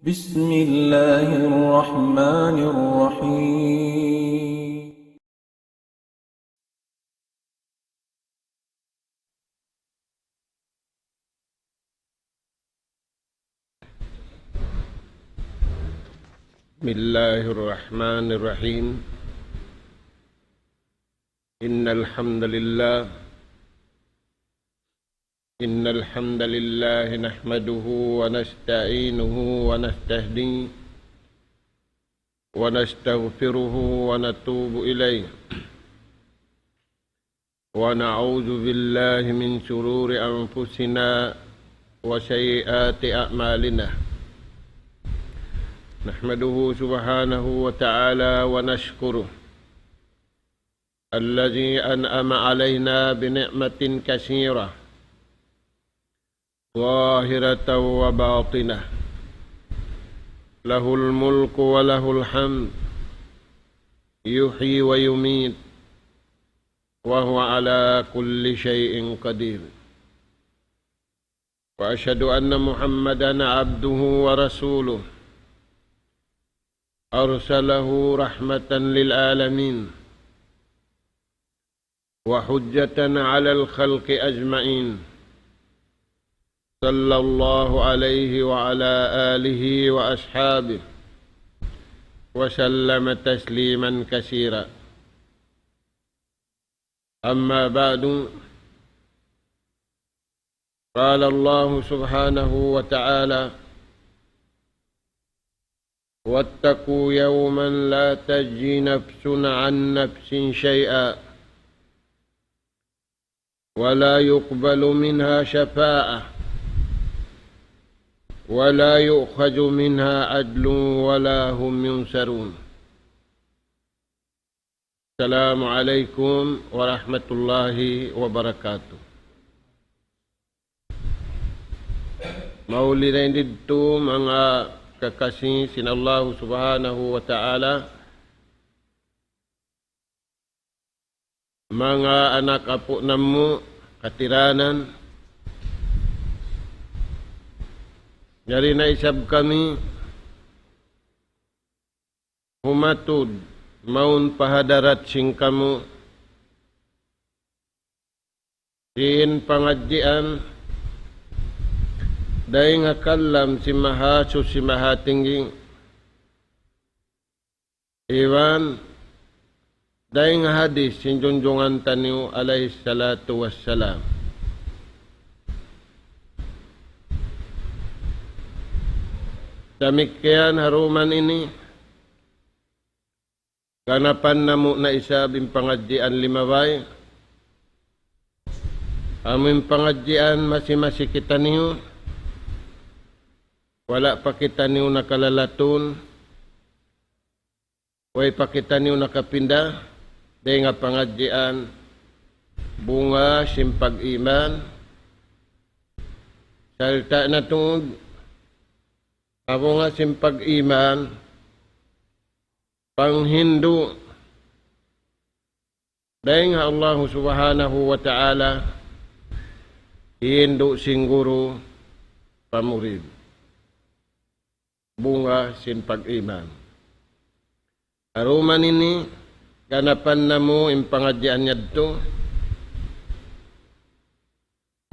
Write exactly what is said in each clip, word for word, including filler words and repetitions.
بسم الله الرحمن الرحيم. بسم الله الرحمن الرحيم. إن الحمد لله إن الحمد لله نحمده ونستعينه ونستهديه ونستغفره ونتوب إليه، ونعوذ بالله من شرور أنفسنا وسيئات أعمالنا. نحمده سبحانه وتعالى ونشكره الذي أنعم علينا بنعمة كثيرة ظاهرة وباطنة، له الملك وله الحمد، يحيي ويميت، وهو على كل شيء قدير. وأشهد أن محمدا عبده ورسوله، أرسله رحمة للعالمين وحجة على الخلق أجمعين، صلى الله عليه وعلى آله وأصحابه وسلم تسليما كثيرا. أما بعد، قال الله سبحانه وتعالى: واتقوا يوما لا تجزي نفس عن نفس شيئا ولا يقبل منها شفاعة ولا يؤخذ منها عدل ولا هم ينصرون. Assalamu alaykum warahmatullahi wabarakatuh. Mauli na in didtu manga kakasi sin Allahu Subhanahu wa Ta'ala, manga anak apu' namu' katiranan, yari na isab kami humatud mawn pa hadarat sin kamu sin pangadjian dayn ha kalam sin Mahasuchi Mahatinggi, iban dayn ha hadis sin junjungan taniyu alayhi salatu wassalam. Damikkiyan ha duman ini, ganapan namu' na isab in pangadjian limabay. Amu in pangadjian masi-masi kitaniyu, wala' pa kitaniyu nakalalatun, way pa kitaniyu nakapinda, dayn ha pangadjian bunga sin pag-iman. Sarta' na tuud, ha bunga sin pag-iman, panghindu' dayn ha Allahu Subhanahu wa Ta'ala, hindu' sin guru pa murid. Bunga sin pag-iman. Ha duman ini, ganapan namu' in pangadjian yadtu.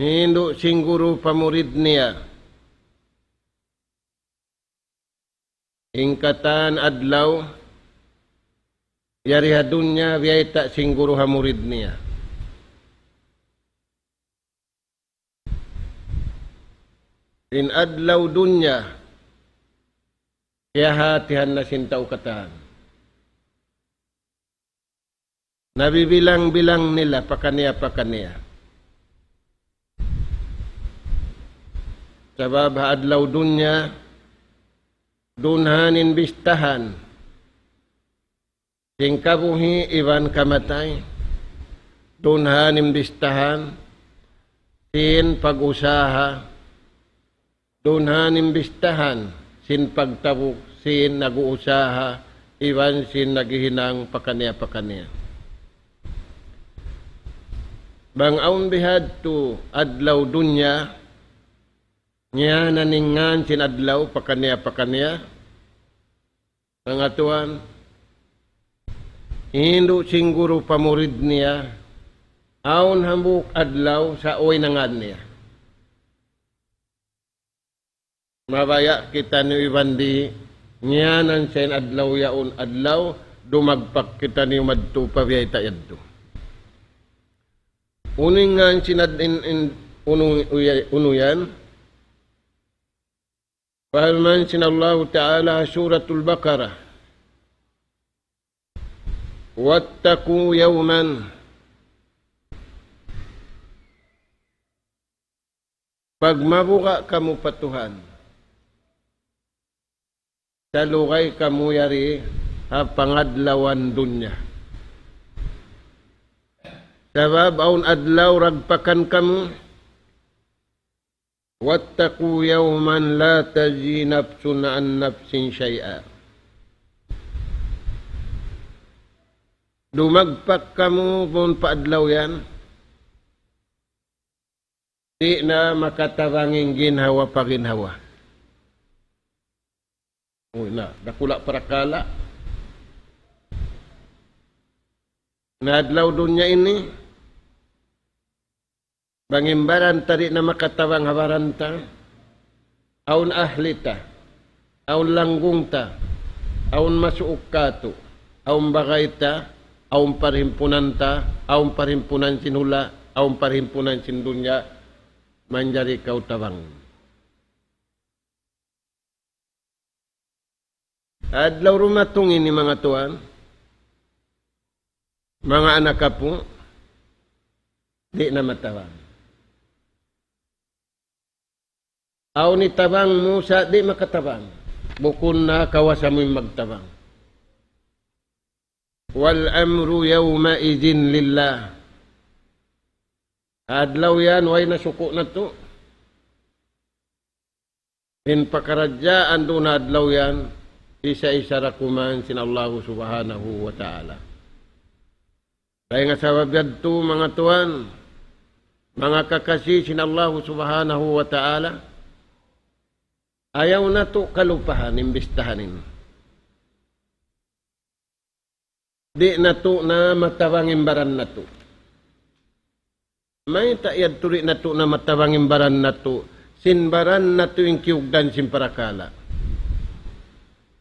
Hindu' sin guru pa murid niya. In katan adlaw, yari ha dunya, biyayta' sin guru ha murid niya. In adlaw dunya, kiyahatihan na sin tau katan. Nabibilang-bilang nila pakaniya-pakaniya. Sabab ha adlaw dunya, dunhan in bistahan sin kabuhi' iban kamatay. Dunhan in bistahan sin pag-usaha. Dunhan in bistahan sin pagtabuk sin nag-uusaha iban sin naghihinang pakaniya-pakaniya. Bang awn bihadtu adlaw dunya, Ngiyanan in ngan sin adlaw, pakaniya-pakaniya. Manga tuwan, hindu' sin guru pa murid niya, awn hambuuk adlaw sa' way na ngan niya. Mabaya' kitaniyu iban di', ngiyanan sa' in adlaw yaun adlaw, dumagpak kitaniyu madtu pa biyayta' yadtu. Unu in ngan sin ad-, in, in, unu, uya-, unu yan? Parman sin Allahu Ta'ala, Suratul Baqarah, واتقوا يوما. Pagmabuga' kamu pa Tuhan. Salugay kamu yari ha pangadlawan dunya. Sabab awn adlaw ragpakan kamu. واتقوا يوما لا تجزي نفس عن نفس شيئا. Dumagpak kamu bang pa adlaw yan, di' na makatabang in ginhawa pa ginhawa. Uy, na, dakula' parakala'. Na adlaw dunya ini, bang in baran ta di' na makatabang ha baran ta, awn ahli ta, awn langgung ta, awn masuuk katu', awn bagay ta, awn parhimpunan ta, awn parhimpunan sin hula', awn parhimpunan sin dunya, manjari kaw tabang. Adlaw dumatung ini, manga tuwan, manga anak apu', di' na matabang. Awn itabang mu sa' di' makatabang. Bukun na kawasa mu in magtabang. والأمر يومئذ لله. Adlaw yan, way na suku' natu'. In pakaradjaan duun adlaw yan, isa-isa da kuman sin Allahu Subhanahu wa Ta'ala. Dayn ha sabab yadtu, manga tuwan, manga kakasi sin Allahu Subhanahu wa Ta'ala, ayaw natu' kalupahan in bistahan ini. Di' natu' na matabang in baran natu'. Mayta' yadtu di' natu' na matabang in baran natu'? Sin baran natu' in kiyugdan sin parakala'.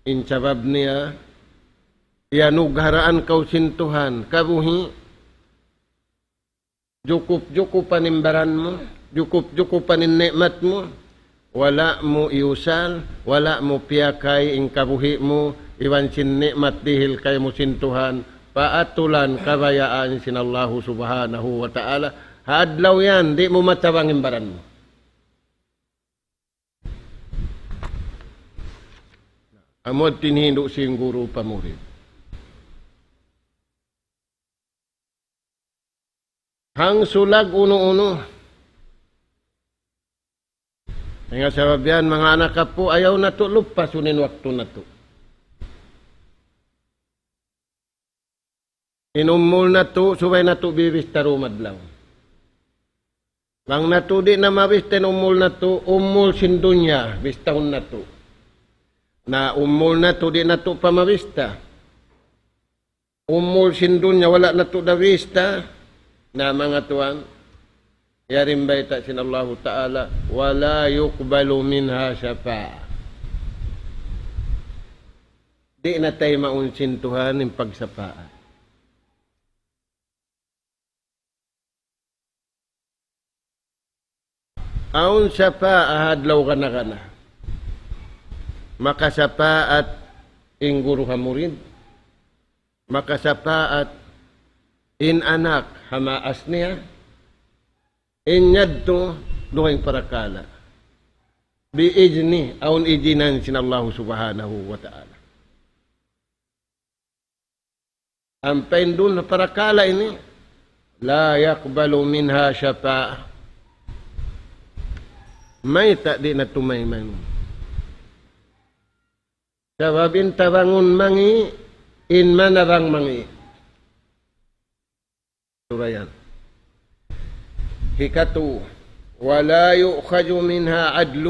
In sabab niya, iyanugharaan kaw sin Tuhan kabuhi', jukup-jukupan in baran mu, jukup-jukupan in ni'mat mu, wala' mu iyusal, wala' mu piyakay in kabuhi' mu, iban sin ni'mat dihil kaymu sin Tuhan, paatulan kabayaan sin Allahu Subhanahu wa Ta'ala. Ha adlaw yan, di' mu matabang in baran mu. Amu in hindu' sin guru pa murid. Hangsulag unu-unu. Dayn ha sabab yan, manga anak apu', ayaw natu' lupasun in waktu natu'. In umul natu', subay natu' bibista dum adlaw. Bang natu' di' na mabista in umul natu', umul sin dunya, bistahun natu'. Na umul natu' di' natu' pa mabista. Umul sin dunya wala' natu' da bista. Na manga tuwan, yari in bayta' sin Allahu Ta'ala, ولا يقبل منها شفاعة. Di' na taymaun sin Tuhan in pagsapaat. Awn sapaat ha adlaw gana-gana. Makasapaat in guru ha murid. Makasapaat in anak ha maas niya. In yadtu dugaing parakala'. Bi izni, awn izinan sin Allahu Subhanahu wa Ta'ala. Ampa in duun ha parakala' ini, لا يقبل منها شفاعة. Mayta' di' na tumaymaun? Sabab in tabangun mangi', in manabang mangi'. Sura yan. Hikatu, ولا يؤخذ منها عدل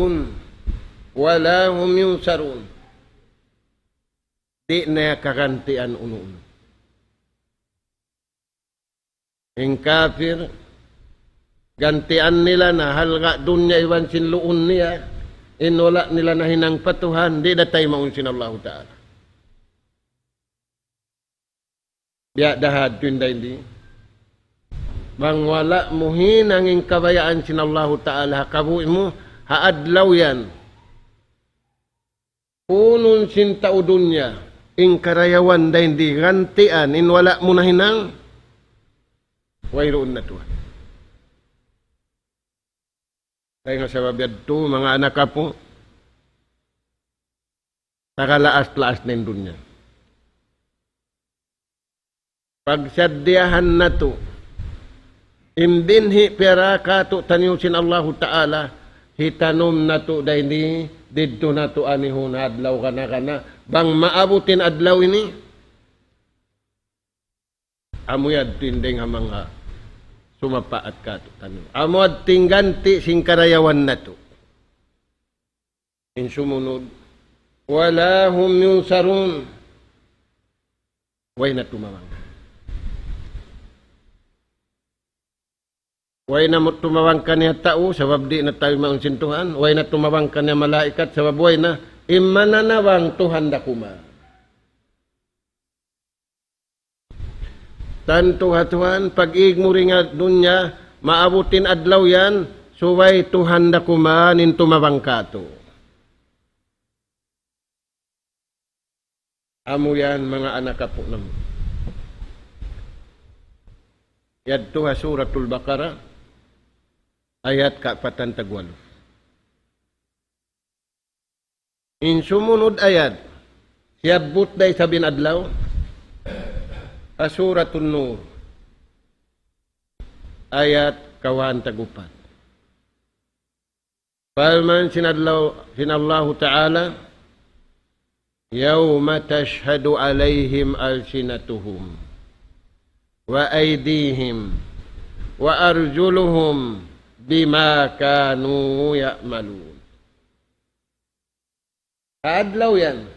ولا هم ينصرون. Di' na kagantian unu-unu. In kafir, gantian nila na halga' dunya iban sin luun niya, in wala' nila nahinang pa Tuhan, di' da taymaun sin Allahu Ta'ala. Biya' da hadtu in dayn di. Bang wala' mu hinang in kabayaan sin Allahu Ta'ala ha kabuhi' mu, ha adlaw yan. Kunun sin tau dunya, in karayawan dayn di gantian, in wala' mu nahinang, wayruun na tuud. Dayn ha sabab yadtu, manga anak apu', tagalaas-laas na in dunya. Pagsaddiyahan natu'. In binhi' piyara katu'taniyu sin Allahu Ta'ala, hitanum natu' dayn di, didtu natu' anihun adlaw kana-kana. Bang maabut in adlaw ini, amu yadtu in dayn ha manga sumapaat katu'taniyu. Amu yadtu in ganti' sin karayawan natu'. In sumunud, ولا هم ينصرون. Way na tumabang. Way na mu-, tumabang kaniya tau, sabab di' na taymaun sin Tuhan. Way na tumabang kaniya malaikat, sabab way na. In mananabang Tuhan da kuman. Tantu ha Tuhan, pag-ig mu dayn ha dunya, maabut in adlaw yan, subay Tuhan da kuman in tumabang katu'. Amu yan, manga anak apu' namu'. Yadtu ha Suratul Baqarah, ayat kaapatan tagwalu. In sumunud ayat, siyabbut da isab in adlaw, ha Suratun Nur, ayat kawhaan tagupat. Parman sin adlaw, sin Allahu Ta'ala, يوم تشهد عليهم ألسنتهم وأيديهم وأرجلهم بما كانوا يعملون. Ha adlaw yan.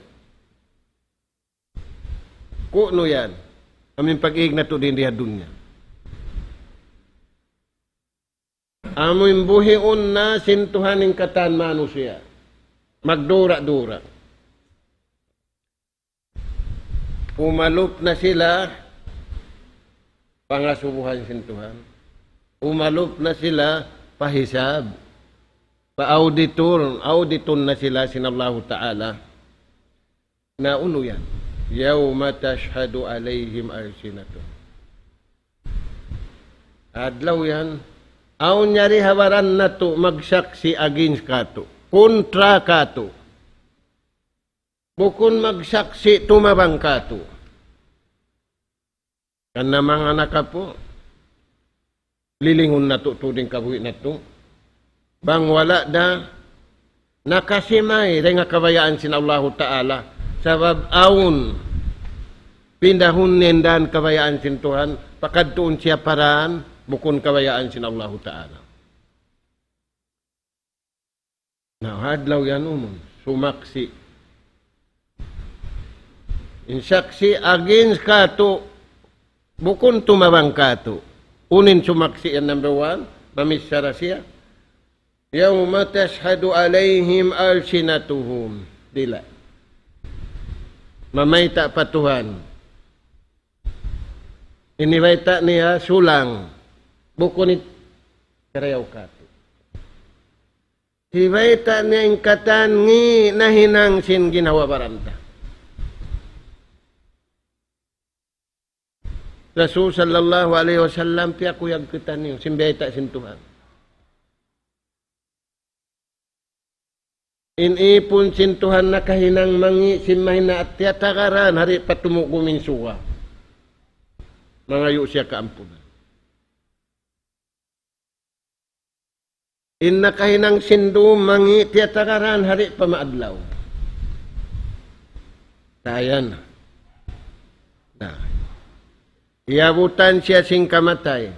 Kunu' yan. Amu in pag-ig natu' dayn di ha dunya. Amu in buhiun na sin Tuhan in katan manusiya'. Magdura-dura. Umalup na sila pangasubuhan sin Tuhan. Umalup na sila pahisab. Pa-auditor, auditun na sila sin Allahu Ta'ala. Na unu yan? يوم تشهد عليهم ألسنتهم. Adlaw yan, awn yari ha baran natu' magsaksi' against katu', kontra katu'. Bukun magsaksi' tumabang katu'. Karna' manga anak apu', lilingun natu' tuud in kabuhi' natu'. Bang wala' da, nakasimay dayn ha kabayaan sin Allahu Ta'ala. Sabab awn, pindahun niya in dan kabayaan sin Tuhan, pakadtuun siya pa dan, bukun kabayaan sin Allahu Ta'ala. Na, ha adlaw yan umun, sumaksi'. In saksi' against katu', bukun tumabang katu'. Unu in sumaksi' yan, number one, mamichara siya. يوم تشهد عليهم ألسنتهم. Dila. Mamayta' pa Tuhan. Ini bayta' niya sulang. Bukun it-, karayaw katu'. Hibayta' niya in katan ngi' nahinang sin ginhawa-baran ta. Rasul sallallahu alayhi wasallam, piyakuyag kitaniyu, sin bayta' sin Tuhan. In ipun sin Tuhan nakahinang mangi' sin mahinaat tiyatagaran, hari pa tumugum in suga. Mangayu' siya kaampunan. In nakahinang sin dum mangi' tiyatagaran hari pa maadlaw. Tayan. Na. Iyabutan siya sin kamatay.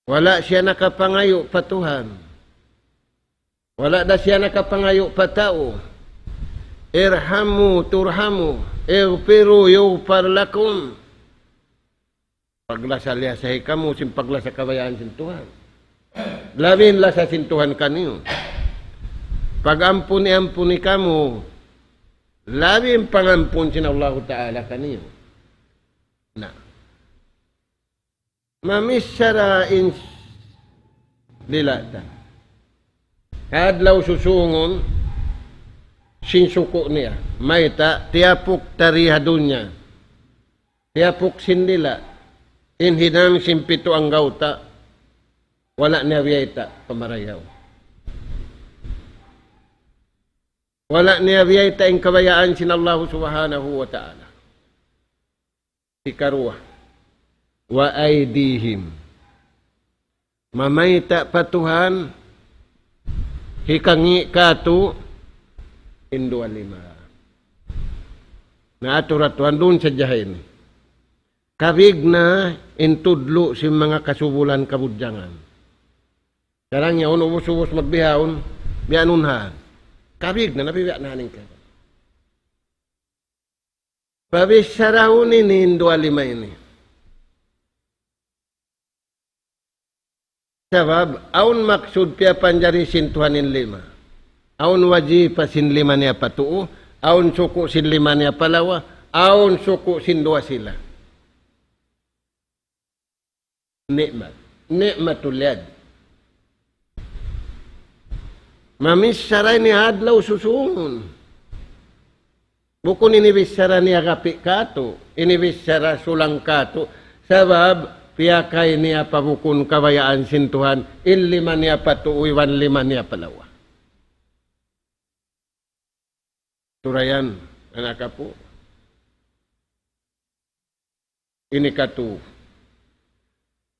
Wala' siya nakapangayu' pa Tuhan. Wala' da siya nakapangayu' pa tau. ارحموا ترحموا، اغفروا يغفر لكم. Paglasa-liyasahi kamu sin paglasa kabayaan sin Tuhan. Labi in lasa sin Tuhan kaniyu. Pag-ampuni-ampuni kamu. Labi in pangampun sin Allahu Ta'ala kaniyu. Na. Mamichara in lila' ta. Adlaw susūngun sin suku' niya. Mayta', tiyapuk ta di ha dunya. Tiyapuk sin lila'. In hinang sin pitu anggawta'. Wala' niya biyayta' pa marayaw. Wala' niya biyayta' in kabayaan sin Allahu Subhanahu wa Ta'ala. Hikaruwa, وأيديهم. Mamayta' pa Tuhan, hikangi' kātu', in duwa lima. Na atur Tuhan duun sadja ha ini. Kabig na in tudlu' sin manga kasubulan kabudjangan. Sarang yaun ubus-ubus magbihaun, biya' nun ha. Kabig na, nabiya' na haning ka. Pabichara ini in duwa lima ini. Sabab, awn maksud piyapanjari sin Tuhan in lima. Awn wajipa sin lima niya pa tuu, awn suku' sin lima niya pa lawa, awn suku' sin duwa sila. Ni'mat. Ni'matul yad. Mamichara ini adlaw susūngun. Bukun ini bichara niya gapi' kātu', ini bichara sulang kātu', sabab piyakay niya pa bukun kabayaan sin Tuhan, in lima niya pa tuu iban lima niya pa lawa. Turayan, anak apu'. Ini katu.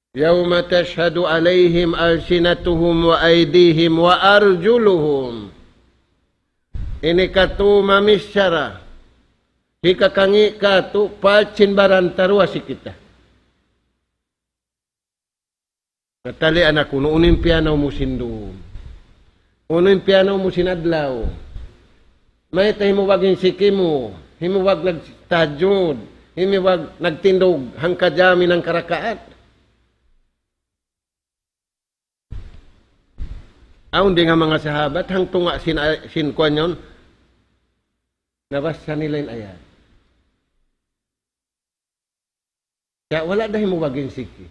يوم تشهد عليهم ألسنتهم وأيديهم وأرجلهم. Ini katu mamichara. Hikakangi' katu' pa sin baran ta duwa sin kita. Natali anak kunu', unu in piyanaw mu sin dum? Unu in piyanaw mu sin adlaw? Mayta' himuwag in siki mu, himuwag nagtahajjud, himuwag nagtindug hangka jam in hangka rakaat. Awn dayn ha manga sahabat, hangtunga' sin, sin kuwan yaun, nabassa nila in ayat. Sa' wala' da himuwag in siki.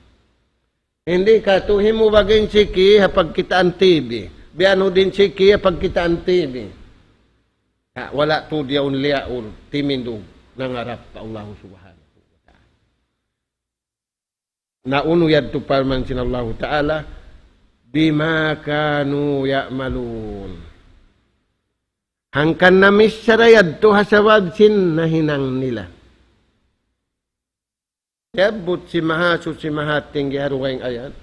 Hindi katu' himuwag in siki ha pagkitaan T V. Biyanu din siki ha pagkitaan T V. Sa' wala' tuud yaun liyaul, timindug, nangarap pa Allahu Subhanahu wa Ta'ala. Na unu yadtu parman sin Allahu Ta'ala, بما كانوا يعملون. Hangkan na michara yadtu ha sabab sin nahinang nila. Siyabbut sin Mahasuchi Mahatinggi ha dugaing ayat.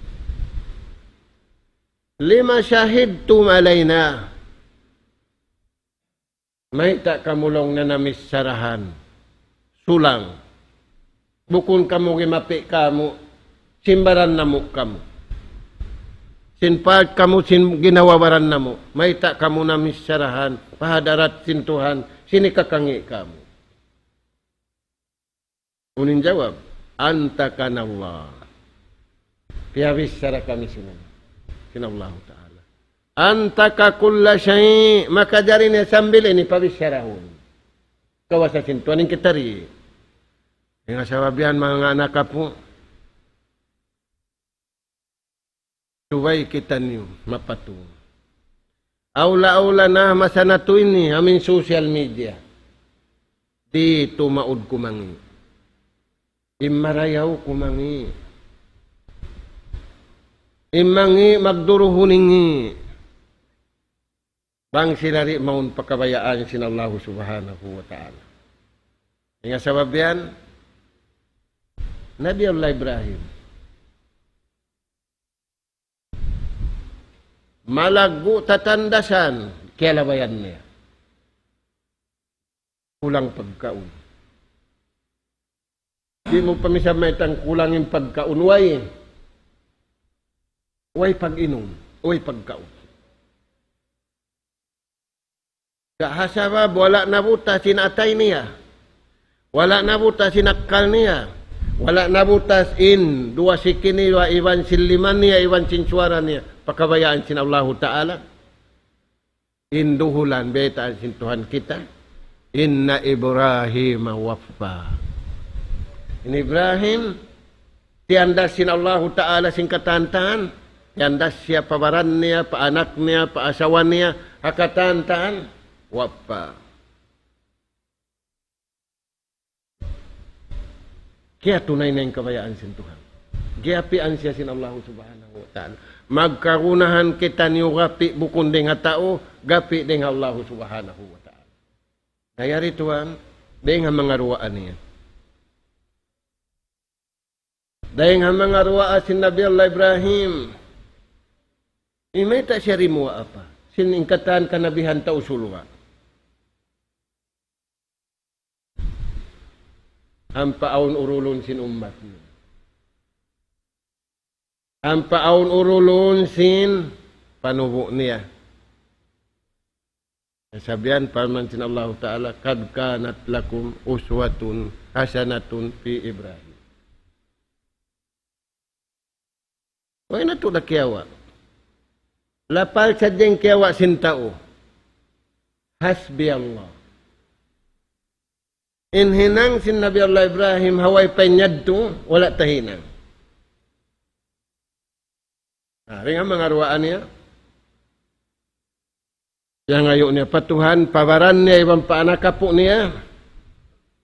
لم شهدتم علينا. Mayta' kamu laung niya namicharahan. Sulang. Bukun kamu gimapi' kamu, sin baran namu' kamu. Sin part kamu, sin ginhawa-baran namu'. Mayta' kamu namicharahan, pa hadarat sin Tuhan, sin hikakangi' kamu. Unu in jawab? أنطقنا الله. Piyabichara kami sin, sin Allahu Ta'ala. أنطق كل شيء. Makajari niya sambil ini pabicharahun. Kawasa sin Tuhan in kita di. Hangkan sabab yan, manga anak apu'. Subay kitaniyu mapatut. Awla-awla na masa natu' ini, amu in social media. Di' tuud maud kumangi'. In marayaw kumangi'. In mangi' magduruhun in ngi'. Bang sila di' mawn pa kabayaan sin Allahu Subhanahu wa Ta'ala. Hangkan sabab yan, Nabi Allah Ibrahim. Malaggu' tatandasan, kiyalabayan niya. Kulang pagkaun. Di' mu pa misan mayta' kulang in pagkaun, way. Way pag-inum, way pagkaun. Sa' ha sabab wala' nabutas in atay niya. Wala' nabutas in akkal niya. Wala' nabutas in duwa siki niya, iban sin lima niya, iban sin suwara niya. Pa kabayaan sin Allahu Ta'ala. In duhulan baytaan sin Tuhan kita. إن إبراهيم وفى. In Ibrahim, tiyandas sin Allahu Ta'ala sin katan-katan, tiyandas siya pa baran niya, pa anak niya, pa asawa niya, ha katan-katan, وفى. Kiyatunay na in kabayaan sin Tuhan. Giyapian siya sin Allahu Subhanahu wa Ta'ala. Magkagunahan kitaniyu gapi' bukun dayn ha tau, gapi' dayn ha Allahu Subhanahu wa Ta'ala. Na yari tuwan, dayn ha manga duwaa niya. Dayn ha manga duwaa sin Nabi Allah Ibrahim. Imayta' siya dimuwaa pa sin in katan kanabihan tau surga'. Ampa awn urulun sin ummat niya. Ampa awn urulun sin panubu' niya. Sabihan parman sin Allahu Ta'ala, قد كانت لكم أسوة حسنة في إبراهيم. Way na tuud da kiyawa'. Lapal sadja in kiyawa' sin tau. حسبي الله. In hinang sin Nabi Allah Ibrahim ha way pa in yadtu, wala' tahinang. Na, dayn ha manga duwaa niya. Iyangayu' niya pa Tuhan, pa baran niya, iban pa anak apu' niya.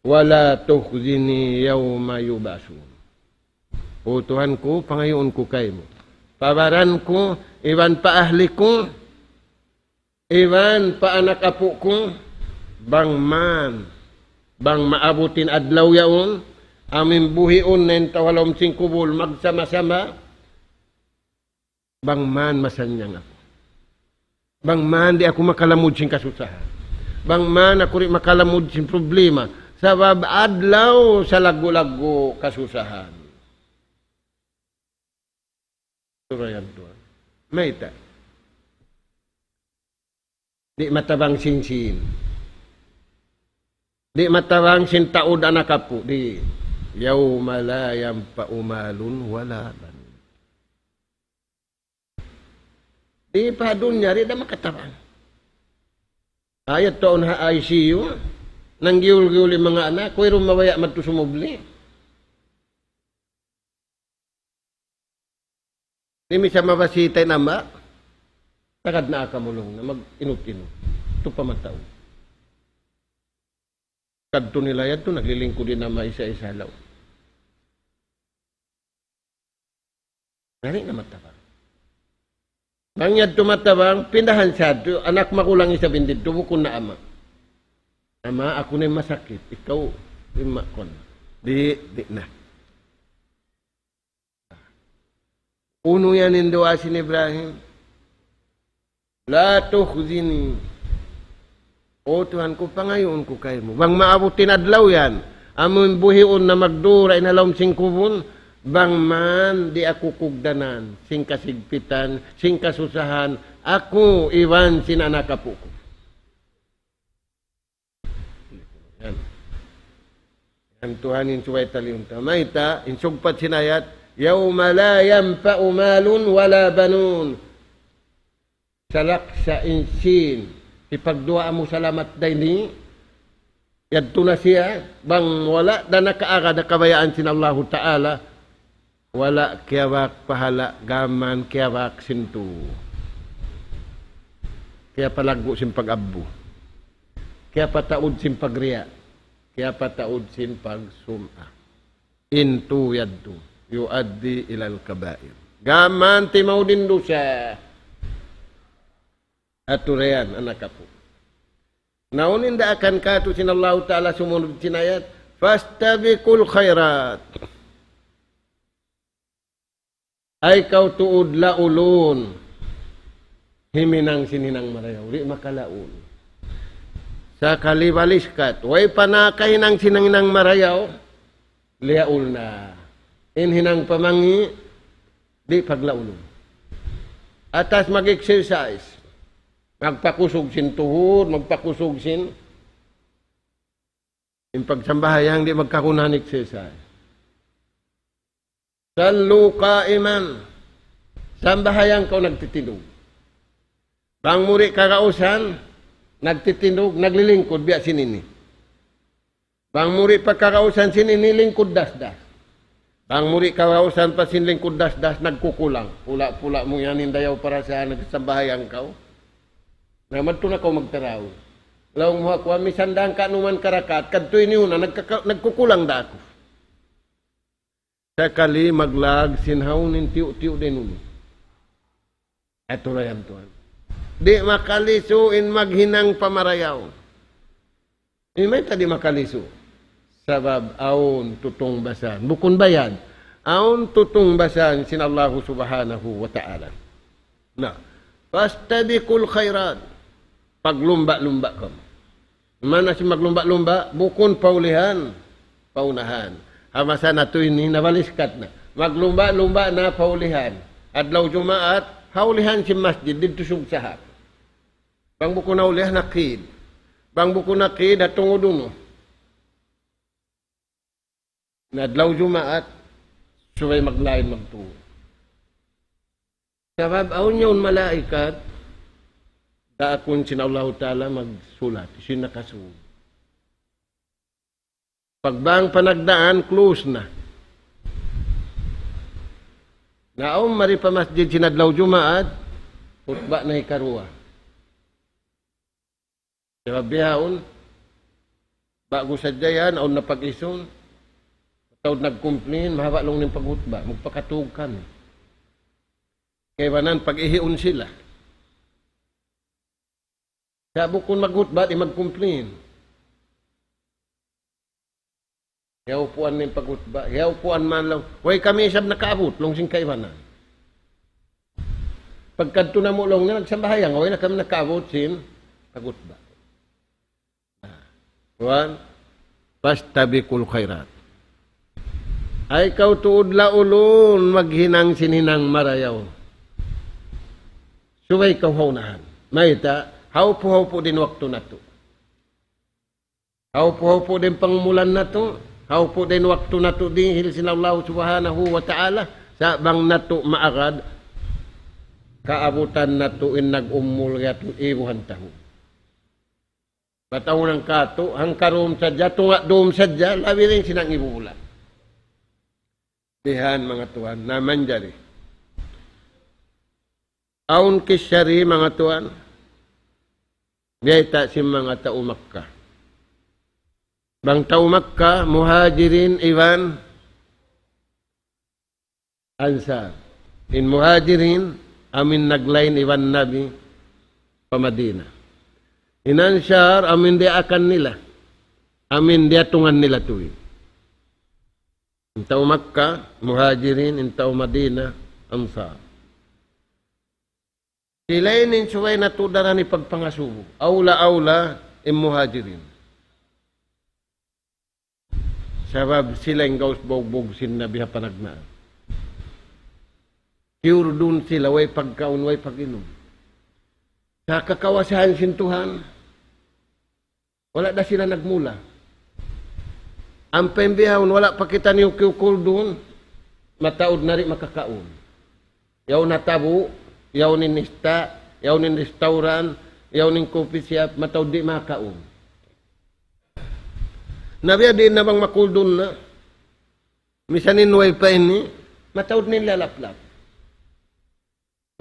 ولا تخزني يوم يبعثون. O Tuhan ku, pangayuun ku kaymu. Pa baran ku, iban pa ahli ku, iban pa anak apu' ku, bang man, bang maabut in adlaw yaun, amu in buhiun na in tau ha lawm sin kubul, magsama-sama, bang man masannyang aku. Bang man di' aku makalamud sin kasusahan. Bang man aku di' makalamud sin problema. Sabab adlaw salaggu'-laggu' kasusahan. Surayan tuwan. Mayta'? Di' matabang sin sīn. Di' matabang sin taud anak apu'. Di'. يوم لا ينفع مال ولا بنون. Di' pa dunya, di' da makatabang. Ayat taun ha I C U, nanggiul-giul in manga anak, wayruun mabaya' madtu sumubli. Di' misan mabasita in ama', tagad na akamulung na mag-inut-inut. Tuud pa mataud. Kadtu nila yadtu, naglilingkud in ama' isa-isa law. Ngani na matabang. Bang yadtu matabang, pindahan siya yadtu, anak magulang isab in didtu, bukun na ama'. Ama', aku na in masakit, ikaw, in ma-, kun. Di', di' na. Unu yan in duwaa sin Ibrahim? لا تخزني. O Tuhan ku, pangayuun ku kaymu. Bang maabut in adlaw yan, amu in buhiun na magdura in ha lawm sin kubul, bang man di' aku kugdanan sin kasigpitan, sin kasusahan, aku iban sin anak apu' ku. Yan. Yan Tuhan in subay taliyun ta. Mayta', in sugpat sin ayat, يوم لا ينفع مال ولا بنون. Salaksa in sīn, hipagduwaa mu salamat dayn di, yadtu na siya, bang wala' da nakaagad ha kabayaan sin Allahu Ta'ala, wala' kiyabak pahala', gām man kiyabak sin tū. Kiyapalaggu' sin pag-abbu. Kiyapataud sin pagriya'. Kiyapataud sin pagsum'a. In tū yadtu. يؤدي إلى الكبائر. Gām man timaud in dusa. Atu ra yan, anak apu'. Na unu in daakan kātu' sin Allahu Ta'ala sumunud sin ayat, فاستبقوا الخيرات. Ay kaw tuud laulun. Himinang sin hinang marayaw, di' makalaul. Sakali baliskat, way pa nakahinang sin hinang marayaw, liyaul na. In hinang pamangi', di' paglaulun. Atas mag-exercise. Magpakusug sin tuhud, magpakusug sin, in pagsambahayang di' magkakunahan exercise. صلوا قائما. Sambahayang kaw nagtitindug. Bang mu di' kagausan, nagtitindug, naglilingkud, biya' sin ini. Bang mu di' pa kagausan sin ini, lingkud dasdas. Bang mu di' kagausan pa sin lingkud dasdas, nagkukulang. Pula-pula mu yan in dayaw parasaan, nagsambahayang kaw. Na, madtu na kaw magtarawi. Laung mu aku, misan da hangka numan karakaat, kadtu ini una, nagkaka-, nagkukulang da aku. Sakali maglag sin hawn in tiyu'-tiyu' dayn unu. Atu ra yan tuwan. Di' makalisu in maghinang pamarayaw. Di' mayta' di' makalisu. Sabab awn tutungbasan. Bukun bayad. Awn tutungbasan sin Allahu Subhanahu wa Ta'ala. Na, فاستبقوا الخيرات. Paglumba'-lumba' kamu. Maana sin maglumba'-lumba', bukun paulihan, paunahan. Ha masa natu' ini, nabaliskat na. Maglumba'-lumba' na paulihan. Adlaw Jumaat, ha ulihan sin masjid, didtu sugsaha. Bang bukun ha ulihan, ha kid. Bang bukun ha kid, ha tungud unu. Na adlaw Jumaat, subay maglain magtuy. Sabab awn yaun malaikat, daakun sin Allahu Ta'ala magsulat, sin nakasud. Pagbang pa nagdaan, close na. Na awn mari pa masjid sin adlaw Jumaat, khutba na hikaruwa. Sabab bihaun, ba'gu sadja yan, awn na pag-isun, mataud nag-complain, mahaba' laung niya in paghutba, magpakatug kami. Kaibanan pag-ihiun sila. Sa' bukun maghutba, di' mag-complain. Hiyaupuan niya in paghutba. Hiyaupuan man laung. Way kami isab nakaabut, laung sin kaibanan. Pagkadtu namu' laung niya nagsambahayang, way na kami nakaabut sin paghutba. Kuwan, فاستبقوا الخيرات. Ay kaw tuud laulun maghinang sin hinang marayaw. Subay kaw ha unahan. Mayta', haupu-haupu' da in waktu natu'. Haupu-haupu' da in pangumulan natu', haupu' da in waktu natu' dihil sin Allah Subhanahu wa Ta'ala, sa' bang natu' maagad, kaabutan natu' in nag-umul yatu ibuhan tahun. Bat awn hangkatu', hangka dum sadja, tunga' dum sadja, labi dayn sin nag-ibu bulan. Bihan manga tuwan, na manjari. Awn kissa di manga tuwan, biyayta' sin manga tau Makkah. Bang tau Makkah, Muhajirin iban Ansar. In Muhajirin, amu in naglain iban Nabi pa Madina. In Ansar, amu in diyaakan nila. Amu in diyatungan nila tuwi. In tau Makkah, Muhajirin, in tau Madina, Ansar. Sila ini in subay natu' daran hipagpangasubu. Awla-awla in Muhajirin. Sabab sila in gaus baugbug sin Nabi ha panagnaan. Kiyurdun sila, way pagkaun, way pag-inum. Sa' kakawasahan sin Tuhan, wala' da sila nagmula. Ampa in bihaun, wala' pa kitaniyu kiyukurdun, mataud na di' makakaun. Yaun ha tabu', yaun in ista', yaun in restaurant, yaun in coffee shop, mataud di' makakaun. Na biya' diin na bang makurdun na, misan in way pa ini, mataud na in lalaplap.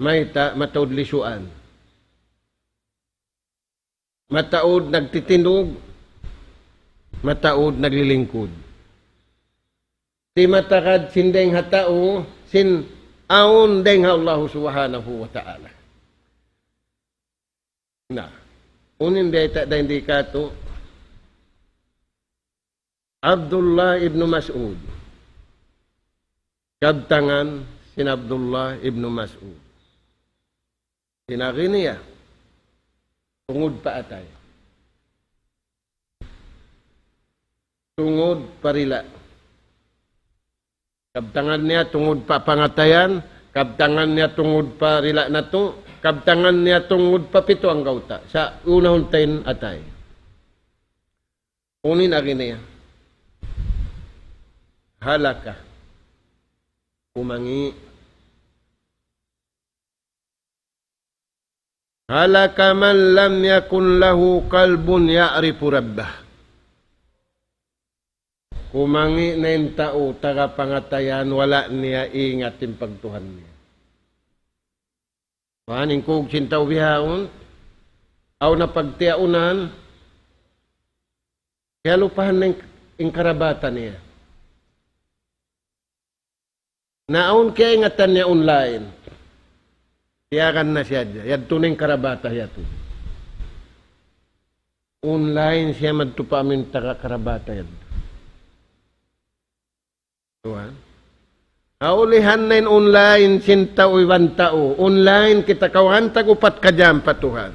Mayta', mataud lisuan. Mataud nagtitindug, mataud naglilingkud. Di' matagad sin dayng ha tau, sin awn dayng ha Allahu Subhanahu wa Ta'ala. Na, unu in biyayta' dayn di katu', Abdullah ibn Mas'ud. Kabtangan sin Abdullah ibn Mas'ud. Sin agi niya, tungud pa atay. Tungud pa rila. Kabtangan niya, tungud pa pangatayan, Kabtangan niya tungud pa dila' natu', kabtangan niya tungud pa pitu anggawta'. Sa' unahun ta in atay. Unu in agi niya? Halaka. Kumangi'. هلك من لم يكن له قلب يعرف ربه. Kumangi' na in tau taga pangatayan, wala' niya ingat in pagtuhan niya. Kuwan, in kug sin tau bihaun, awn na pagtiyaunan, kiyalupahan na in, in karabatan niya. Na awn kiyaingatan niya online. Tiyagan na siya diya. Yadtu na in karabata yadtu. Online siya madtu pa amin taga karabata yadtu. Tuwan. Haulihan na in online sin tau iban tau. Online kita kawhaan tag upat ka jam pa Tuhan.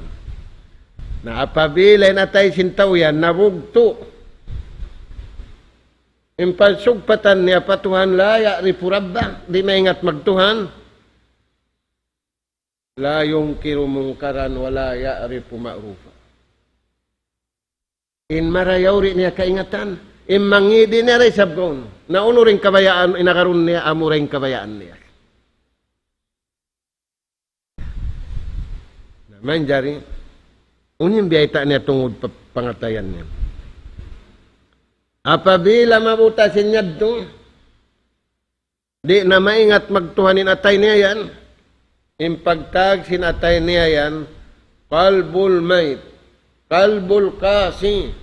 Na apabila in atay sin tau yan, nabugtu'. In pagsugpatan niya pa Tuhan, لا يعرف ربه, di' maingat magtuhan. لا ينكر منكرا ولا يعرف معروفا. In marayaw di' niya kaingatan, in mangi' di' niya da isab kaun. Na unu da in kabayaan in agarun niya, amu da in kabayaan niya. Na, manjari, unu in biyayta' niya tungud pa pangatayan niya. Apabila mabuta' sin yadtu, di' na maingat magtuhan in atay niya yan, in pagtawag sin atay niya yan, قلب الميت، قلب القاسي,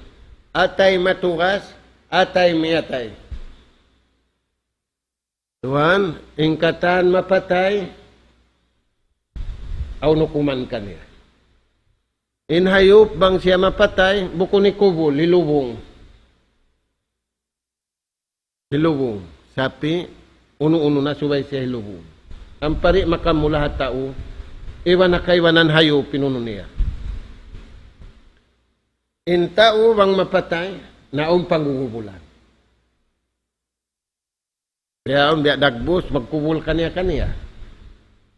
atay matugas, atay miyatay. Tuwan, in katan mapatay, awn hukuman kaniya. In hayup bang siya mapatay, bukun hikubul, hilubung. Hilubung. Sapi', unu-unu na subay siya hilubung. Ampa di' makamula ha tau, iban na kaibanan hayup in unu niya. In tau bang mapatay, na awn panggugubulan. Biya' awn biya' dagbus, magkubul kaniya-kaniya.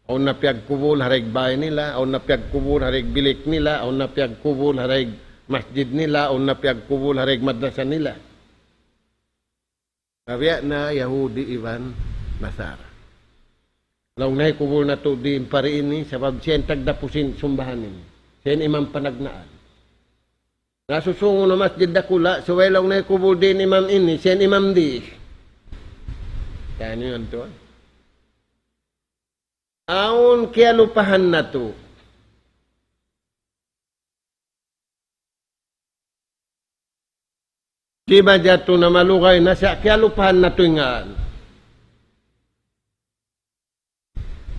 Awn na piyagkubul ha daig bāy nila, awn na piyagkubul ha daig bilik nila, awn na piyagkubul ha daig masjid nila, awn na piyagkubul ha daig madrasa nila. Biya' na Yahudi iban Nasara. Laung niya, hikubul natu' di in pari ini, sabab siya in tagdapu sin sumbahan ini. Siya in imam panagnaan. Na susūngun ha masjid dakula', subay laung niya hikubul di in imam ini, siya in imam di. Kaya niyo yan tuwan. Awn kiyalupahan natu'. Di' ba jatu na malugay na siya, kiyalupahan natu' in ngan.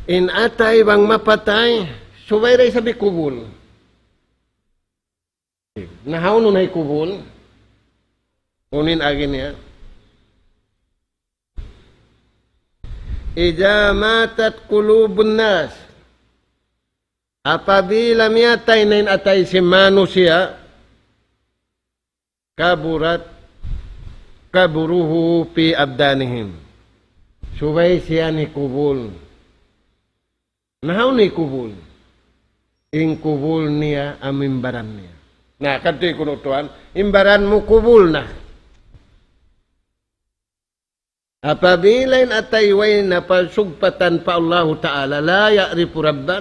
In atay bang mapatay, subay da isab hikubul. Na hawnu na hikubul? Unu in agi niya? إذا ماتت قلوب الناس. Apabila miyatay na in atay sin manusiya', كبرت قبره في أبدانهم. Subay siya hikubul. Na hawnu hikubul? In kubul niya amu in baran niya. Na, kadtu in kunu' tuwan, in baran mu kubul na. Apabila in atay way na pasugpatan pa Allahu Ta'ala, لا يعرف ربا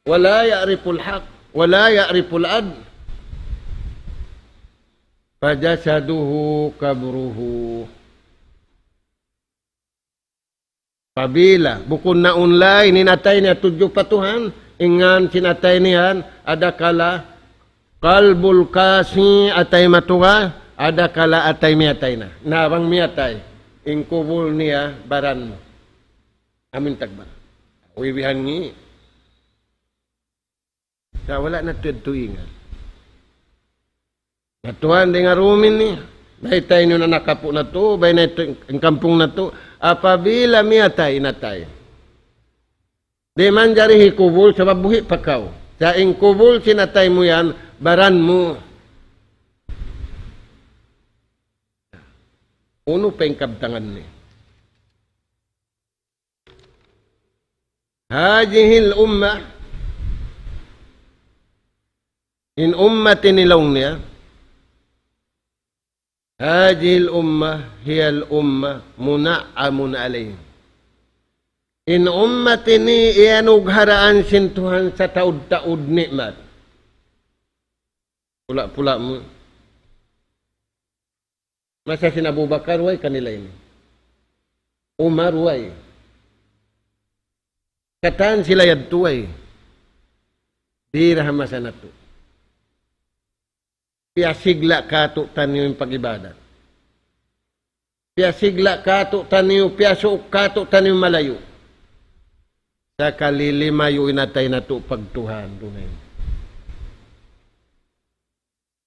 ولا يعرف الحق ولا يعرف العدل، فجسده قبره. Apabila, bukun na online in atay niya tudju pa Tuhan, in ngan sin atay niya yan, adakala قلب القاسي, atay matugas, adakala atay miyatay na. Na bang miyatay, in kubul niya baran mu. Amu in tagbaran. Uy, bihan ngi. Sa' wala' natu' yadtu ingat. Na tuwan, dayn ha Rumin ini. Baytai niyu na nakapu' natu', bay na yadtu in kampung natu'. Apabila miyatay in atay, di' manjari hikubul sabab buhi' pa kaw. Sa' in kubul sin atay mu yan, baran mu. Unu pa in kabtangan niya? هذه الأمة, in ummat ini laung niya, هذه الأمة هي الأمة منعم عليهم. In ummat ini iyanugharaan sin Tuhan sataud-taud ni'mat. Pula-pula mu. Masa sin Abu Bakar, way kanila ini. Umar, way. Katan sila yadtu, way. Di' da ha masa natu'. Piyasigla' katu'taniyu in pag-ibadat. Piyasigla' katu'taniyu, piyasuuk katu'taniyu malayu'. Sakali limayu' in atay natu' pagtuhan, dunay.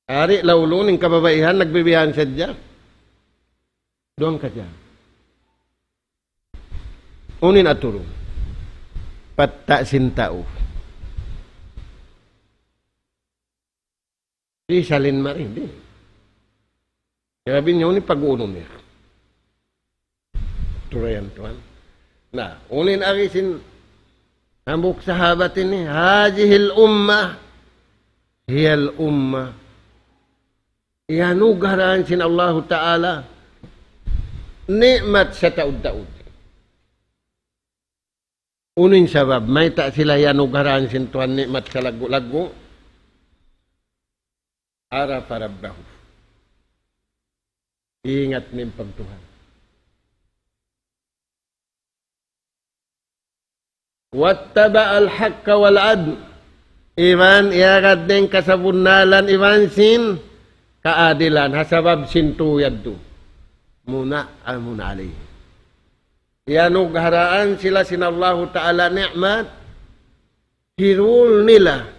Ari, laulun in kababaihan, nagbibihan sadja. Duwang ka dyan. Unu in aturun? Patta' sin tau. Di' salin mari, di'. Sabab in yaun in pag-uunun niya. Turayan tuwan. Na, unu in agi sin hambuuk sahabat ini, هذه الأمة هي الأمة. Iyanugharaan sin Allahu Ta'ala ni'mat sataud-taud. Unu in sabab, mayta' sila iyanugharaan sin Tuhan ni'mat salaggu'-laggu'? عرف ربه. Ingat niya in pagtuhan. واتبع الحق والعدل. Iban iyagad niya in kasabunnalan iban sin kaadilan, ha sabab sin tū yadtu. منعم عليه. Iyanugharaan sila sin Allahu Ta'ala ni'mat, hirul nila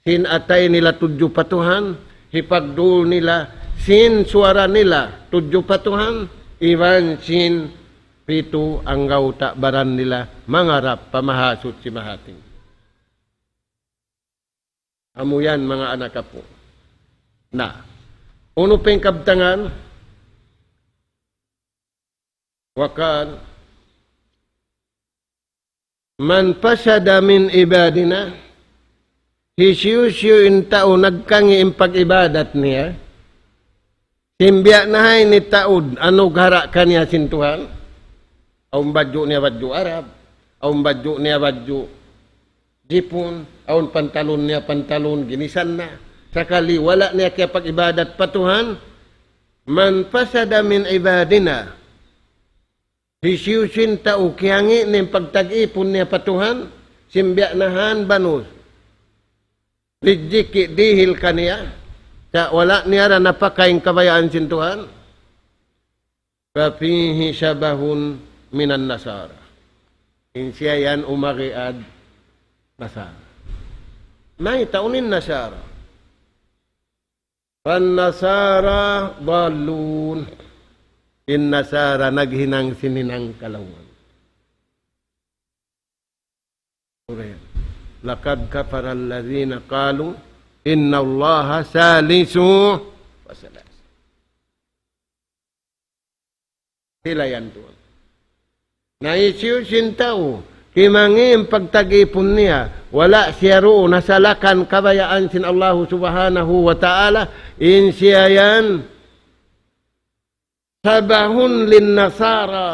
sin atay nila tudju pa Tuhan, hipagdul nila sin suwara nila tudju pa Tuhan, iban sin pitu anggawta' baran nila mangarap pa Mahasuchi Mahating. Amu yan, manga anak apu'. Na, unu pa in kabtangan? وقال: من فسد من عبادنا, hisiyu-siyu in tau nagkangi' in pag-ibadat niya, sin biya' na ha ini taud anughara' kaniya sin Tuhan, awn badju' niya badju' Arab, awn badju' niya badju' Jipun, awn pantalun niya pantalun ginisan na. Sakali wala' niya kiyapag-ibadat pa Tuhan, من فسد من عبادنا. Hisiyu-siyu in tau kiyangi' niya in pagtag-ipun niya pa Tuhan, sin biya' na ha yan banus. Rijiki' dihil kaniya, sa' wala' niya da napakay in kabayaan sin Tuhan. ففيه شبه من النصارى. In siya yan umariad Nasara. Mayta' unu in Nasara? فالنصارى ضالون. In Nasara naghinang sin hinang kalaungan. لقد كفر الذين قالوا إن الله ثالث ثلاثة. Sila yan tuwan. Na hisiyu-siyu in tau kimangi' in pagtag-ipun niya, wala' siya duun ha salakan kabayaan sin Allahu Subhanahu wa Ta'ala, in siya yan شبه للنصارى.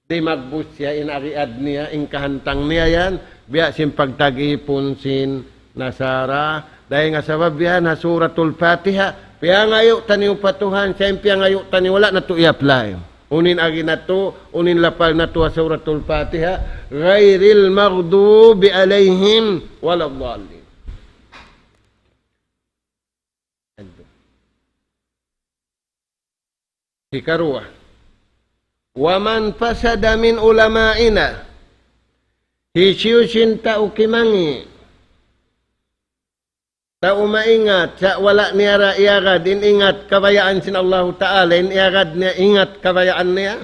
Di' magbus siya in ariad niya, in kahantang niya yan, biya' sin pagtag-ipun sin Nasara. Dayn ha sabab yan ha Suratul Fatiha, piyangayu' taniyu pa Tuhan, siya in piyangayu' taniyu, wala' natu' i-apply. Unu in agi natu', unu in lapal natu' ha Suratul Fatiha, غير المغضوب عليهم ولا الضالين. Hikaruwa, ومن فسد من علمائنا. Hisiyu-siyu in tau kimangi', tau maingat, sa' wala' niya da iyagad in ingat kabayaan sin Allahu Ta'ala, in iyagad niya ingat kabayaan niya.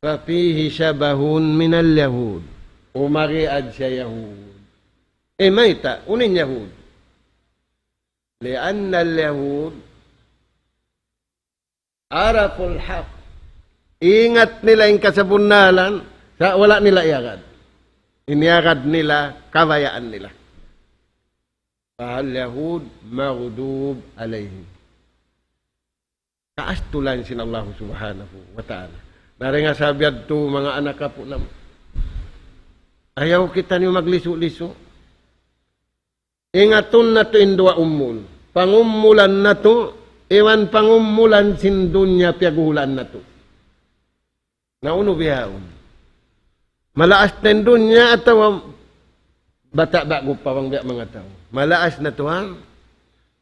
ففيه شبه من اليهود. Umariad siya Yahud. Eh, mayta', unu in Yahud? لأن اليهود عرفوا الحق. Ingat nila in kasabunnalan, Sa' wala' nila iyagad. In iyagad nila, kabayaan nila. فاليهود مغضوب عليهم. Kaastulan sin Allah Subhanahu wa Ta'ala. Na dayn ha sabab yadtu, manga anak apu' namu', ayaw kitaniyu maglisu-lisu. Ingatun natu' in duwa umul. Pangumulan natu', iban pangumulan sin dunya piyaghuhulaan natu'. Na unu bihaun? Malaas na in dunya atawa bata' ba'gu pa bang biya' manga tau? Malaas na tuwan.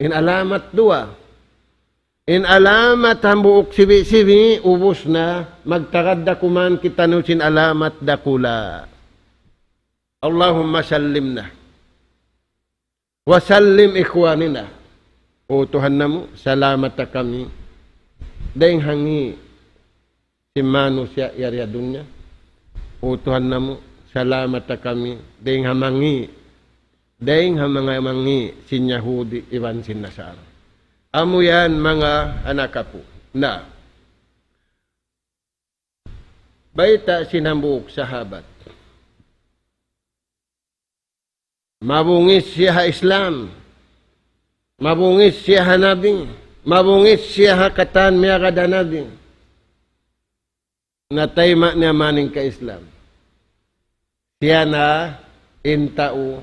In alamat duwa. In alamat hambuuk sibi'-sibi', ubus na, magtagad da kuman kitaniyu sin alamat dakula'. اللهم سلمنا وسلم إخواننا. O Tuhan namu', salamata kami dayn ha ngi' sin manusiya' yari ha dunya. O Tuhan namu', salamata kami dayn ha mangi', dayn ha manga mangi' sin Yahudi iban sin Nasara. Amu yan manga anak apu'. Na, bayta' sin hambuuk sahabat. Mabungis siya ha Islam. Mabungis siya ha Nabi. Mabungis siya ha katan miyagad ha Nabi. Na tayma' niya maning ka-Islam. Siya na in tau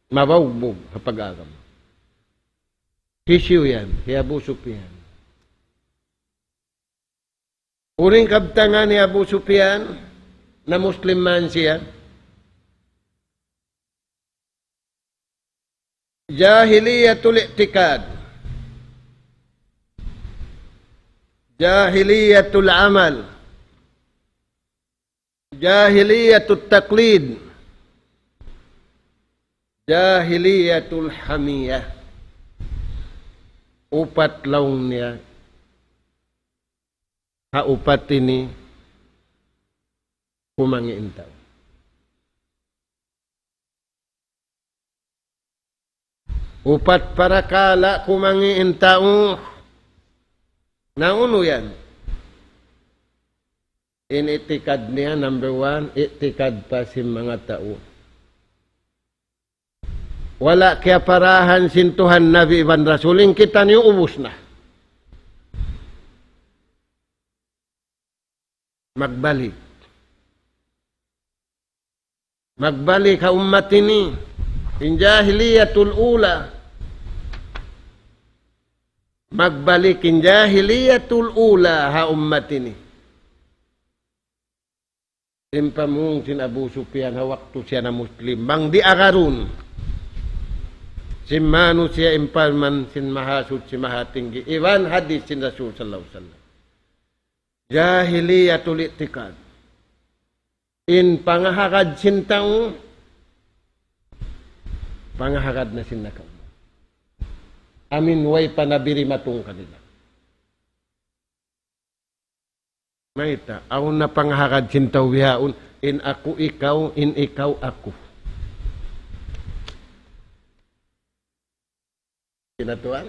mabaugbug ha pag-agama. Hisiyu yan? Hi Abu Sufyan. Unu in kabtangan hi Abu Sufyan, na Muslim man siya. جاهلية الاعتقاد، جاهلية العمل، جاهلية التقليد، جاهلية الحمية. Upat laung niya. Ha upat ini kumangi' in tau. Upat parakala' kumangi' in tau. Na unu yan? In itikad niya, number one, itikad pa sin manga tau. Wala' kiyaparahan sin Tuhan, Nabi iban Rasul, in kitaniyu ubus na. Magbalik. Magbalik ha ummat ini. In jahiliyatul ula. Magbalik in jahiliyatul ula ha ummat ini. In pamung sin Abu Sufyan ha waktu siya na Muslim, bang di' agarun sin manusiya' in parman sin Mahasuchi Mahatinggi, iban hadis sin Rasul sallallahu alayhi wasallam. Jahiliyatul i'tiqad. In pangahagad sin tau, pangahagad na sin nakauna. Amin way pa nabiri matung kanila. Mayta', awn na pangahagad sin tau bihaun, in aku ikaw, in ikaw aku. Kinatuan?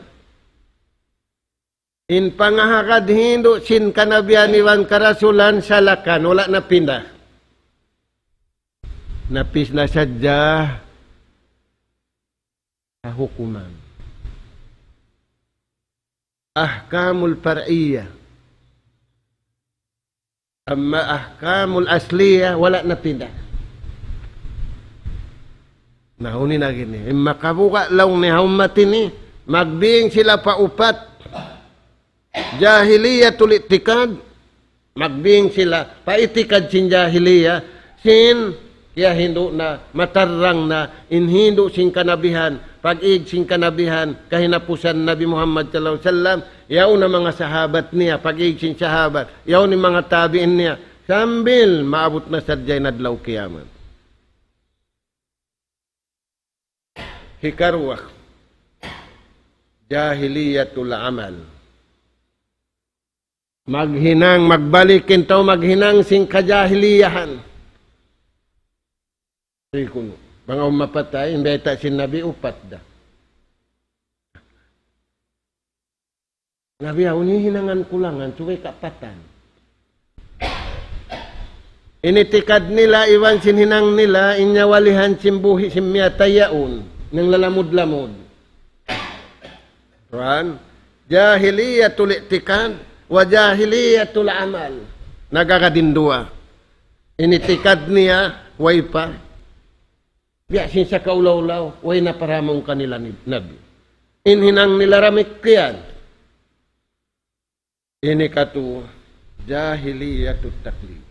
In pangahagad hindu' sin kanabihan iban karasulan salakan, wala' na pinda. Napis na sadja ha hukuman. Ahkamul far'iyya. Amma ahkamul asliyya, wala' na pinda. Na, unu na gini. In makabuga' laung niya ha ummat ini, magbing sila pa upat. Jahiliyatul i'tiqad, magbing sila pa itikad sin jahiliya, sin kiyahindu' na, matarrang na, in hindu' sin kanabihan, pag-ig sin kanabihan, kahinapusan Nabi Muhammad sallallahu alayhi wasallam, yaun na manga sahabat niya, pag-ig sin sahabat, yaun in manga tabi'in niya, sambil maabut na sadja in adlaw kiyamat. Hikaruwa, jahiliyatul amal. Maghinang, magbalik in tau maghinang sin kajahiliyahan. Di' kunu'. Bang awn mapatay, in bayta' sin Nabi upat da. Nabi, awn hihinangan kulangan, subay kapatan. In itikad nila iban sin hinang nila, in nyawa lihan sin buhi' sin miyatay yaun, nanglalamud-lamud. Tuwan, jahiliyatul i'tikad wa jahiliyatul amal. Nagkakadinduwa. In itikad niya, way pa. Biya' sin sa kaulaw-ulaw, way na paramung kanila ni Nabi. In hinang nila damikkiyan. Ini katu' jahiliyatut taqlid.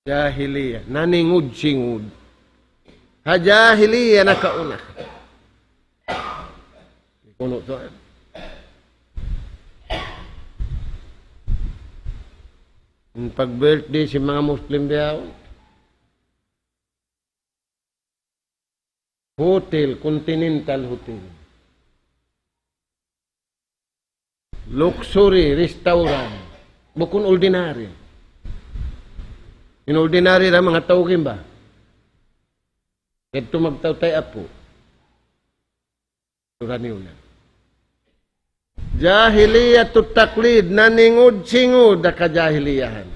Jahiliya, naningud-singud. Ha jahiliya nakauna. Kunu' tuwan. In pag-birthday sin manga Muslim biya' yaun. Hotel, Continental Hotel. Luxury restaurant. Bukun ordinary. In ordinary da manga tau gimba. Yadtu magtautay apu. Suraniyu na. Jahiliyatut taqlid, naningud-singud ha kajahiliyahan.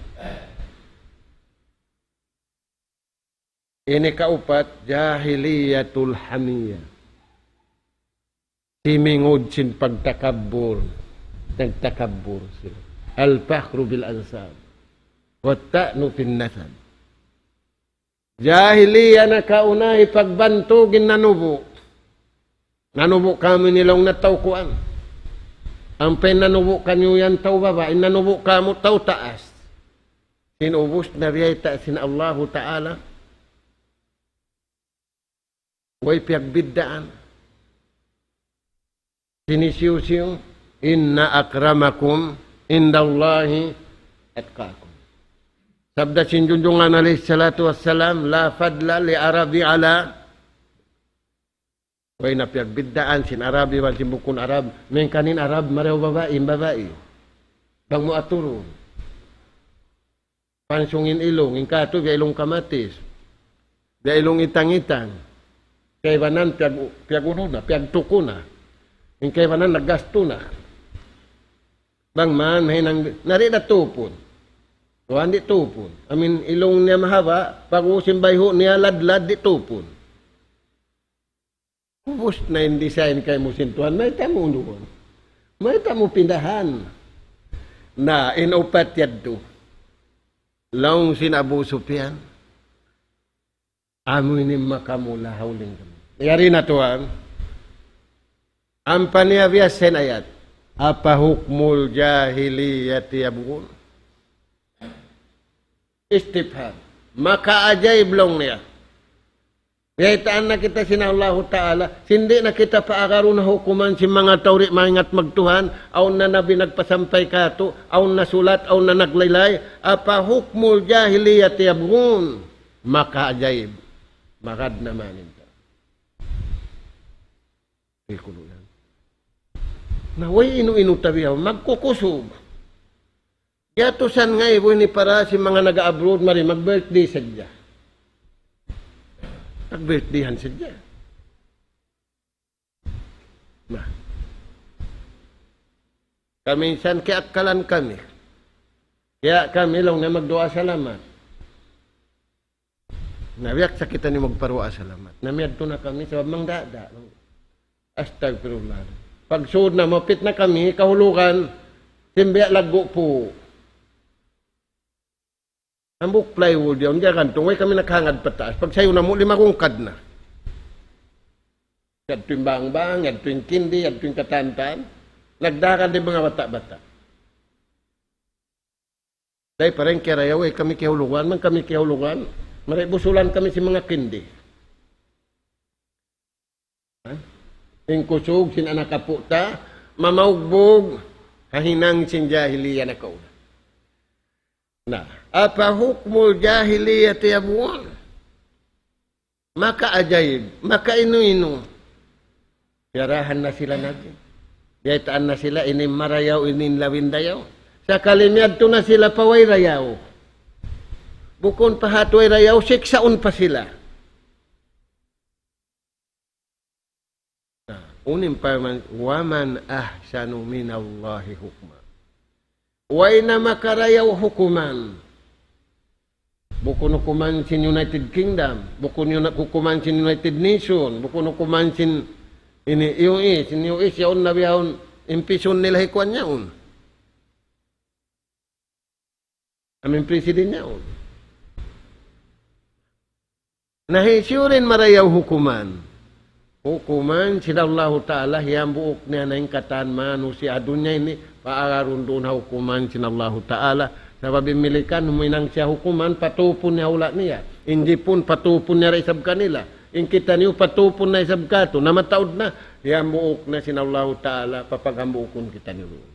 Ini kaupat, jahiliyatul hamiyah. Simingud sin pagtakabbur, nagtakabbur sila. Al-fakhru bil ansab. Wa ta'nu fin nasab. Jahiliya nakauna hipagbantug in nanubu'. Nanubu' kamu in ilung na tau kuwan. Ampa in nanubu' kaniyu yan tau baba', in nanubu' kamu tau taas. Sin ubus na biyayta' sin Allahu Ta'ala. Way piyagbiddaan. Sinisiyu-siyu, inna akramakum indallahi atqakum. Sabda sin Junjungan alayhi salatu wassalam, la fadla li Arabi ala. Way na piyagbiddaan sin Arab iban sin bukun Arab. Malayngkan in Arab, marayaw babai, in babai. Bang mu aturun. Pansung in ilung, in katu' biya' ilung kamatis. Biya' ilung itang-itang. Kaibanan piyag-, piyag-unu na, piyagtuku na. In kaibanan naggastu na. Bang man, mahinang, nari da tupun. Tuwan di' tupun. Amin ilung niya mahaba', pag-ubus in bayhu' niya ladlad di' tupun. Ubus na in design kaymu sin Tuhan, mayta' mu unuhun. Mayta' mu pindahan. Na, in upat yadtu. Laung sin Abu Sufyan, amu ini makamu lahaw lingkam. Yari na tuwan. Ampa niya biyasa in ayat. Afa hukmul jahiliyati yabghun. Istifham. Maka ajaib laung niya. Biyaytaan na kita sin Allahu Ta'ala, sin di' na kita paagarun ha hukuman sin manga tau di' maingat magtuhan, awn na nabi nagpasampay katu', awn na sulat, awn na naglaylay, afa hukmul jahiliyati yabghun. Maka ajaib. Magad na manin ta. Di' kunu' yan. Na way inu-inu tabiyaw, magkukusug. Yatusan ngaibu ini para sin manga naga-abroad mari mag-birthday sadja. Nag-birthdayhan sadja. Na. Kaminsan kiyaakkalan kami. Kaya kami laung niya magduwaa salamat. Na, biya' sa kita ini magparuwaa salamat. Na, miyadtu na kami, sabab mangdada. Astagfirullah. Pagsud na, mapit na kami, kahulugan, sin biya' laggu' pu. Hambuuk plywood yan, diya gantung, way kami nakahangad pataas. Pagsayu namu', lima gungkad na. Yadtu in bang-bang, yadtu in kindi, yadtu in katan-katan. Nagdagan di' manga bata'-bata'. Dayn pa dayn kiyarayaw, way kami kiyahulugan, bang kami kiyahulugan, mari busulan kami sin manga kindi. Ha? In kusug sin anak apu' ta, mamaugbug, ha hinang sin jahiliya nakauna. Na, afa hukmul jahiliyati yabghun. Maka ajaib, maka inu-inu. Piyarahan na sila Nabi. Biyaytaan na sila, ini in marayaw, ini in lawin dayaw. Sakali miyadtu na sila pa way rayaw. Bukun pa hat way rayaw, siksaun pa sila. Na, unu in parman, وَمَنْ أَحْسَنُ مِنَ اللَّهِ حُكْمًا. Way na makarayaw hukuman. Bukun hukuman sin United Kingdom, bukun yun hukuman sin United Nation, bukun hukuman sin ini U S, sin U S yaun na bihaun impisun nila hi kuwan yaun. Amu in president yaun. Na hisiyu in marayaw hukuman? Hukuman sin Allahu Ta'ala, hambuuk niya na in katan manusiya' ha dunya ini, paagarun duun ha hukuman sin Allahu Ta'ala. Sabab in Milikan, huminang siya hukuman, patupun niya hula' niya. In Jipun, patupun niya da isab kanila. In kitaniyu, patupun na isab katu'. Na mataud na, hambuuk na sin Allahu Ta'ala, papaghambuukun kitaniyu.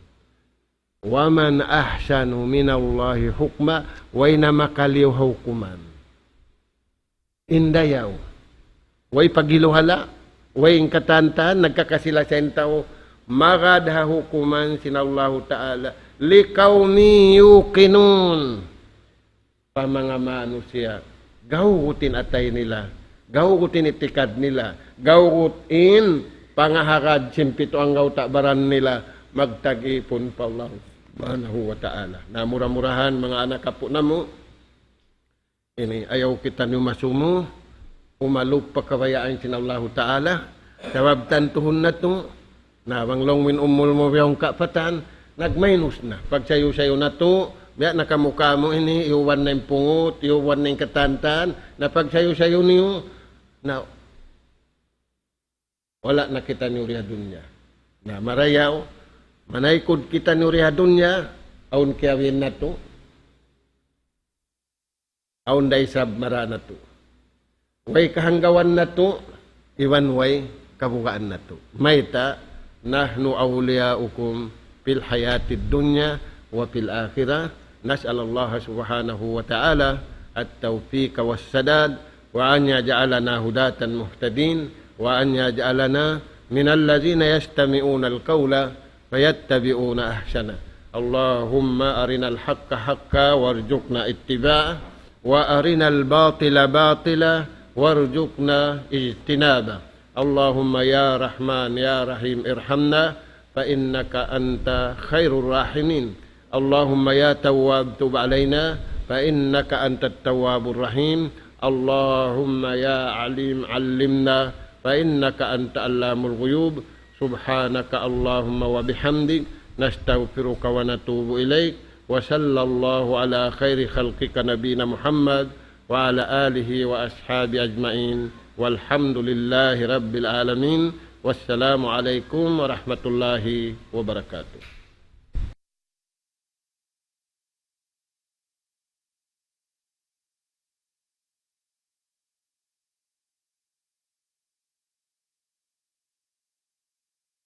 ومن أحسن من الله حكما, way na makaliyu ha hukuman. In dayaw. Way paghiluhala', way in katan-katan, nagkakasila-sila in tau, magad ha hukuman sin Allahu Ta'ala. لقوم يوقنون. Pa manga manusiya', gawgut in atay nila, gawgut in itikad nila, gawgut in pangahagad sin pitu anggawta' baran nila, magtag-ipun pa Allah Subhanahu wa Ta'ala. Na mura-murahan, manga anak apu' namu', ini ayaw kitaniyu masumu, umalup pa kabayaan sin Allahu Ta'ala, sabab tantuhun natu', na bang laung mu in umul mu bihaun kapatan, nagmaynus na. Pagsayu-sayu natu', biya' na kamu-kamu ini, iyuban na in pungut, iyuban na in katan-katan, na pagsayu-sayu niyu, na wala' na kitaniyu di ha dunya. Na marayaw, manaykud kitaniyu di ha dunya, awn kiyawin natu', awn da isab mara natu'. Way kahanggawan natu', iban way kabugaan natu'. Mayta', نحن أولياؤكم في الحياة الدنيا وفي الآخرة. نسأل الله سبحانه وتعالى التوفيق والسداد، وأن يجعلنا هداة مهتدين، وأن يجعلنا من الذين يستمعون القول فيتبعون أحسنه. اللهم أرنا الحق حقا وارزقنا اتباعه، وأرنا الباطل باطلا وارزقنا اجتنابه. اللهم يا رحمن يا رحيم ارحمنا فإنك أنت خير الراحمين. اللهم يا تواب تب علينا فإنك أنت التواب الرحيم. اللهم يا عليم علمنا فإنك أنت علام الغيوب. سبحانك اللهم وبحمدك، نستغفرك ونتوب إليك. وصلى الله على خير خلقك نبينا محمد وعلى آله وأصحابه أجمعين. والحمد لله رب العالمين. والسلام عليكم ورحمة الله وبركاته.